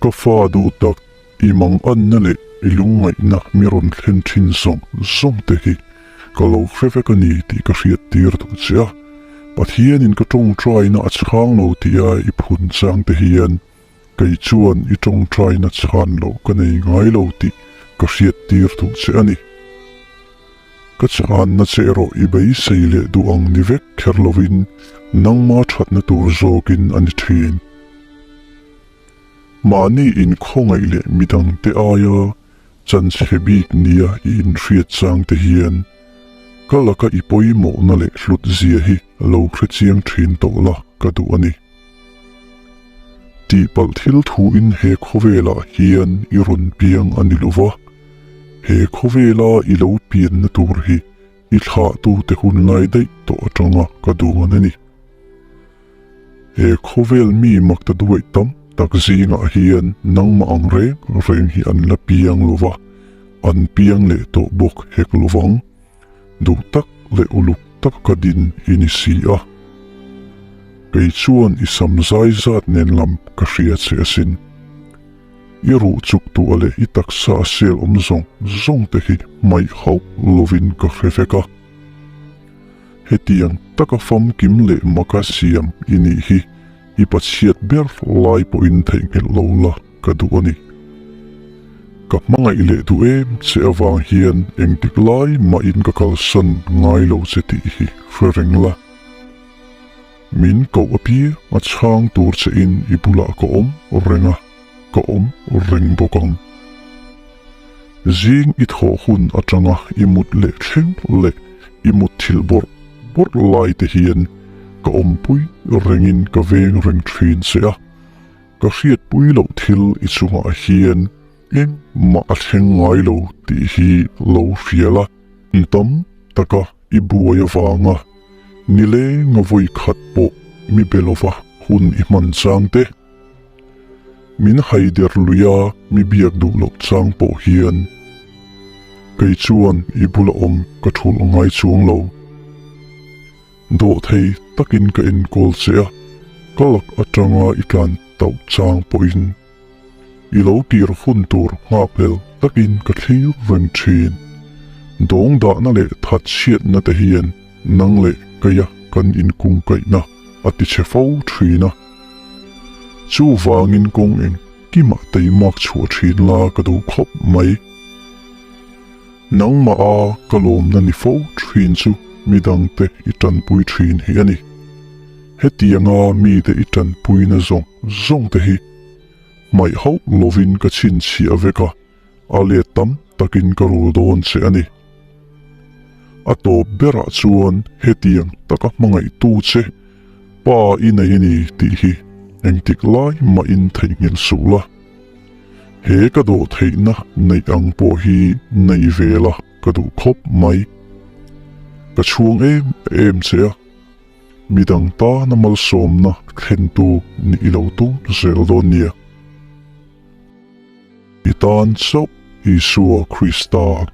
Ka fa duh tak, i manganna leh i lungngaihna mi rawn thlen thin zawng zawng te hi ka lo hre vek a ni tih ka hriat tir duh che a. Pathianin ka tawngtaina a chhang lo tia i phun chang te hian kei chuan i tawngtaina chhan loh ka nei ngai lo tih ka hriat tir duh che a ni. Ka chhanna che erawh i beisei leh duh ang ni vek kher lovin nangma thatna tur zawkin a ni thin. Mahni inkhawngaih leh midangte aia chanchhe bik nia i inhriat chang te hian ka laka i pawimawhna leh hlut zia hi lo hre chiang thin tawh la ka duh a ni. Tihpalh thil thuin he khawvelah hian i rawn piang a ni lova, he khawvela i lo pianna tur hi i thlahtute hun lai daih tawh atanga ka duan a ni. He khawvel mi makta duaih tam tak zingah hian nangmah ang reng reng hi an la piang lova, an piang leh tawh bawk hek lovang. Duh tak leh uluk tak ka din i ni si a. Kei chuan i sam zai zat nen lam ka hria che asin. I ruh chuk tuah leh i taksa a sel awm zawng zawng te hi hmaih hauh lovin ka hre vek a. Hetiang taka famkim leh maka siam i nih hi i pachhiat ber lai pawhin theihnghilh lo la ka duh a ni. Ka hmangaih leh duh em che avang hian engtik lai mahin ka kalsan ngai lo che tih hi hre reng la. Min koh apiang a chhang tur che in i bulah ka awm reng a, ka awm reng bawk ang. Zing i thawh hun atanga i mut leh thleng leh i mut thilh bawrh bawrh lai te hian ka awmpui rengin ka veng reng thin che a, ka hriatpui loh thil i chungah hian engmah a thleng ngai lo tih hi lo hria la. Tam taka i buai avanga nileng a vawi khat pawh mi be lova hun i hman chang te, min haider luia mi biak duh loh chang pawh hian kei chuan i bula awm ka thulh ngai chuang lo. Dawhthei takin ka enkawl che a, ka lak atanga i tlan tauh chang pawhin I lo kir hun tur nghakhlel takin ka thlir reng thin. Dawng dahna leh that chhiatna te hian nang leh keia kan inkungkaihna a ti chhe fo thin a. Chuvangin kawng engkimah teimak chhuah thin la ka duh khawp mai. Nangmah a ka lawmna ni fo thin chu midangte i tanpui thin hi a ni. Hetianga mite i tanpuina zawng zawng te hi hmaih hauh lovin ka chhinchhiah vek a, a let tam takin ka rul dawn che a ni. A tawp berah chuan hetiang taka hmangaihtu che pa i nei a ni tih hi engtik lai mahin theihnghilh suh la. He ka dawh theihna neih ang pawh hi nei ve la ka duh khawp mai. Ka chhuang em em che a. Midang tana malsawmna thlentu nih i lo tum zel dawn nia. I tan chauh Isua Krista.